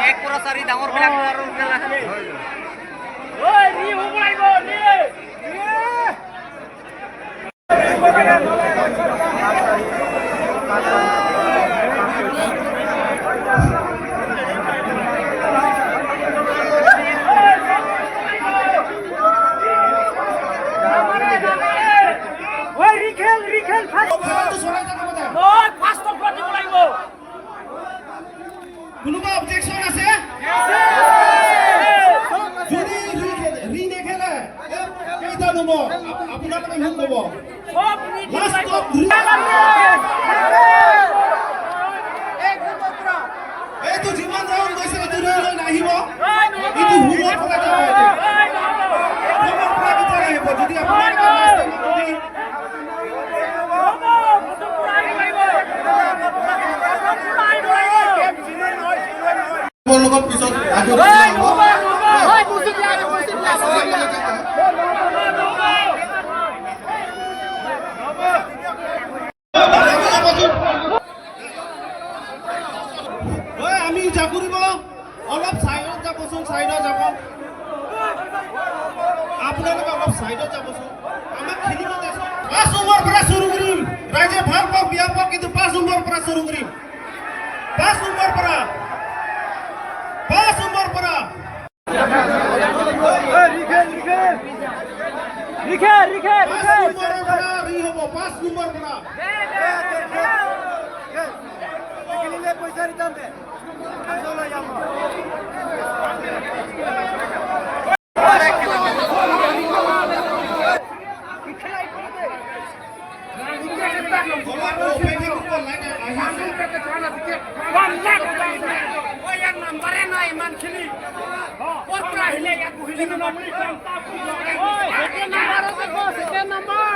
এক পৰা চাৰি ডাঙৰ বিলাক আৰু। কোনোবা অবজেকশ্যন আছে? যদি ৰি নেখেলে, কেইটা নম্বৰ আপোনালোকে মোক ক'ব। লাষ্টত এইটো যিমান ৰাউণ্ড গৈছে, এইটো ৰি লৈ নাহিব। এইটো হুৰৰ পৰা যাব। এইটো ৰুমৰ পৰা কেতিয়া আহিব? যদি আপোনালোকে লাষ্ট টাইমত যদি লগত পিছত আহিব। ঐ, আমি জাকুৰিব অলপ চাইডত যাবচোন, চাইডত যাব। আপোনালোকে অলপ চাইডত যাবচোন, আমাক খেলিব দেচোন। 5 নম্বৰ পৰা চুৰু কৰিম। ৰাইজে ভাল পাওক বেয়া পাওক, কিন্তু 5 নম্বৰ পৰা চুৰু কৰিম। 5 নম্বৰ পৰা, 5 নম্বৰ পৰা। 5 নম্বৰৰ পৰা ৰি হ'ব, 5 নম্বৰ পৰা। পইচা ৰিটাৰ্ণ দে। লৈ যাম। অলপ অপেক্ষা কৰিব, লাইন আহি আছে। নাম্বাৰে নাই ইমানখিনি, ক'ৰ পৰা আহিলে ইয়াত বহিলে? Second number.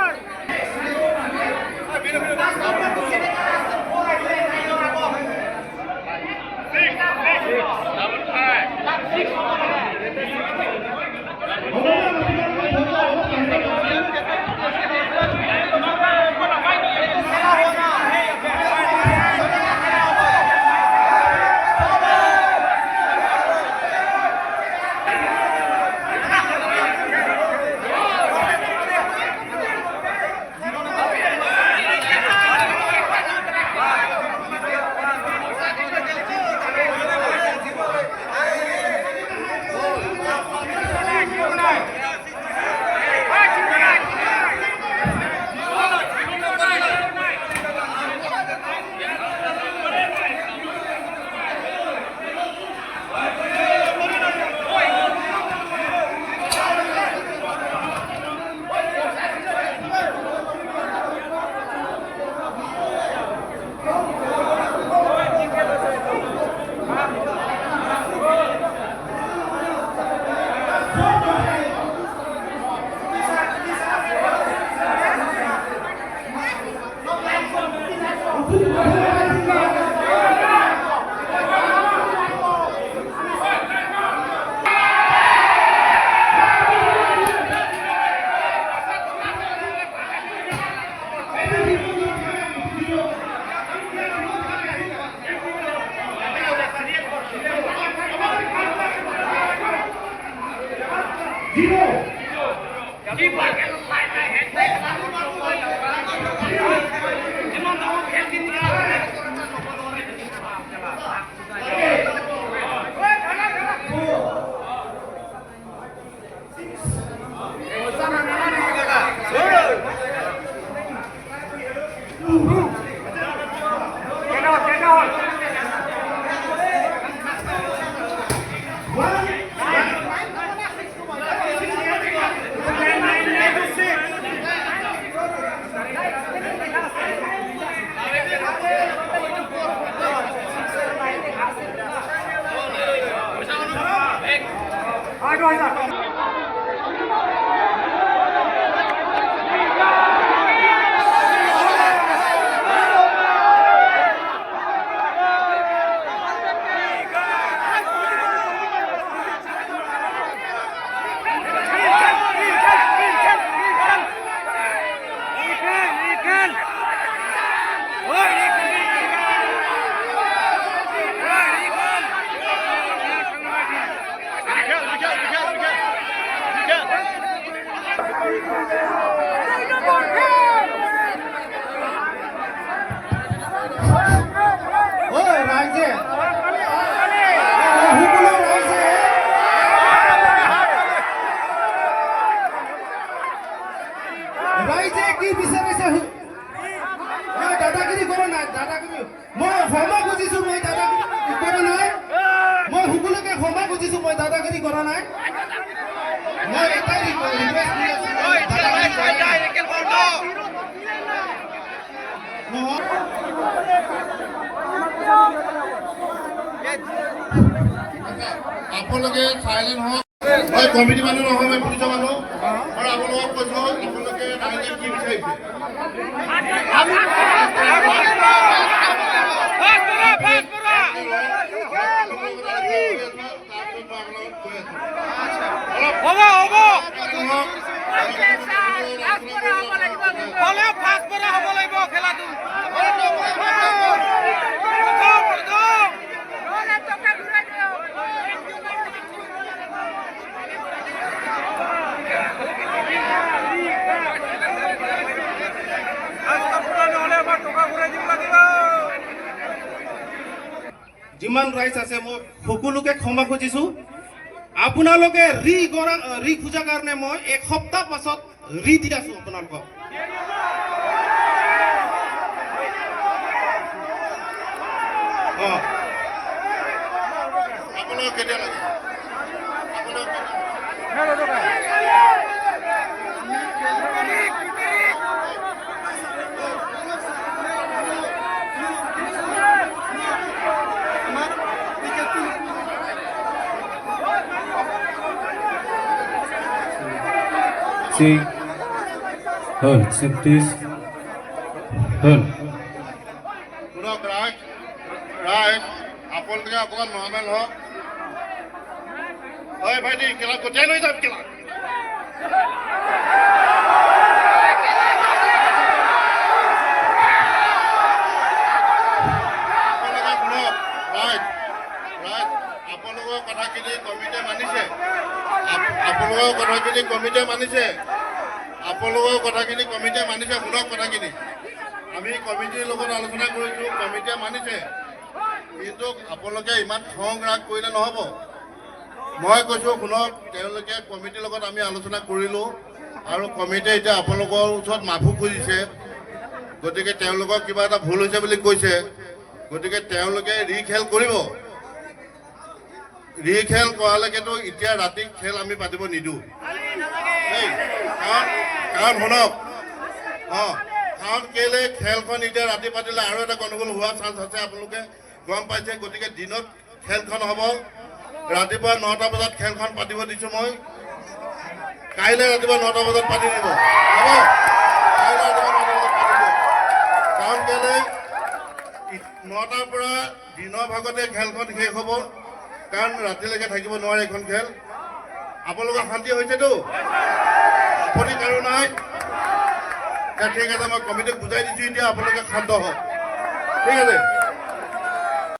খুজিছো, মই দাদাগিৰি কৰা নাই। মই সকলোকে ক্ষমা খুজিছো, মই দাদাগিৰি কৰা নাই। মই এটাই ৰিকুৱেষ্ট কৰি আছো, মই দাদাগিৰি কৰা নাই। নহয়। আপোনালোকে চাইলেণ্ট হওক। মই কমিটি মানুহ নহয়, মই পুলিচৰ মানুহ আৰু আপোনালোকক কৈছো, আপোনালোকে ৰাইজে কি বিচাৰিছে? হ'ব হ'ব, হ'লেও ফাৰ্ষ্ট পৰা হ'ব লাগিব খেলাটো। প্ৰথম প্ৰথম। যিমান ৰাইজ আছে, মই সকলোকে ক্ষমা খুজিছো। আপোনালোকে ৰি কৰা, ৰি খোজাৰ কাৰণে মই এসপ্তাহ পাছত ৰি দি আছো আপোনালোকক। আপোনালোক কেতিয়া লাগে? আপোনালোক কেতিয়া? Sing. হ'ল 36 হ'ল। শুনক ৰাইজ, ৰাইজ, আপোনালোকে অকণমান নৰ্মেল হওক। হয় ভাইটি, কেলা গোটেই লৈ যাম কেলা। আপোনালোকে শুনক ৰাইজ, ৰাইজ, আপোনালোকৰ কথাখিনি কমিটিয়ে মানিছে। আপোনালোকৰ কথাখিনি কমিটিয়ে মানিছে। আপোনালোকৰ কথাখিনি কমিটিয়ে মানিছে। শুনক কথাখিনি, আমি কমিটিৰ লগত আলোচনা কৰিছোঁ, কমিটিয়ে মানিছে। কিন্তু আপোনালোকে ইমান খং ৰাগ কৰিলে নহ'ব। মই কৈছোঁ শুনক, তেওঁলোকে কমিটিৰ লগত আমি আলোচনা কৰিলোঁ আৰু কমিটিয়ে এতিয়া আপোনালোকৰ ওচৰত মাফো খুজিছে। গতিকে তেওঁলোকৰ কিবা এটা ভুল হৈছে বুলি কৈছে। গতিকে তেওঁলোকে ৰি খেল কৰিব। ৰি খেল কৰালৈকেতো এতিয়া ৰাতি খেল আমি পাতিব নিদিওঁ দেই। কাৰণ শুনক, কাৰণ কেলে খেলখন এতিয়া ৰাতি পাতিলে আৰু এটা গণ্ডগোল হোৱাৰ চান্স আছে, আপোনালোকে গম পাইছে। গতিকে দিনত খেলখন হ'ব। ৰাতিপুৱা 9টা বজাত খেলখন পাতিব দিছোঁ মই। কাইলৈ ৰাতিপুৱা 9টা বজাত পাতি দিব, হ'ব? কাইলৈ ৰাতিপুৱা 9টা বজাত পাতি দিব। কাৰণ কেলে 9টাৰ পৰা দিনৰ ভাগতে খেলখন শেষ হ'ব, কাৰণ ৰাতিলৈকে থাকিব নোৱাৰে এইখন খেল। আপোনালোকৰ শান্তি হৈছেতো? আপত্তি কাৰো নাই? ঠিক আছে, মই কমিটিক বুজাই দিছোঁ। এতিয়া আপোনালোকে শান্ত হওক, ঠিক আছে?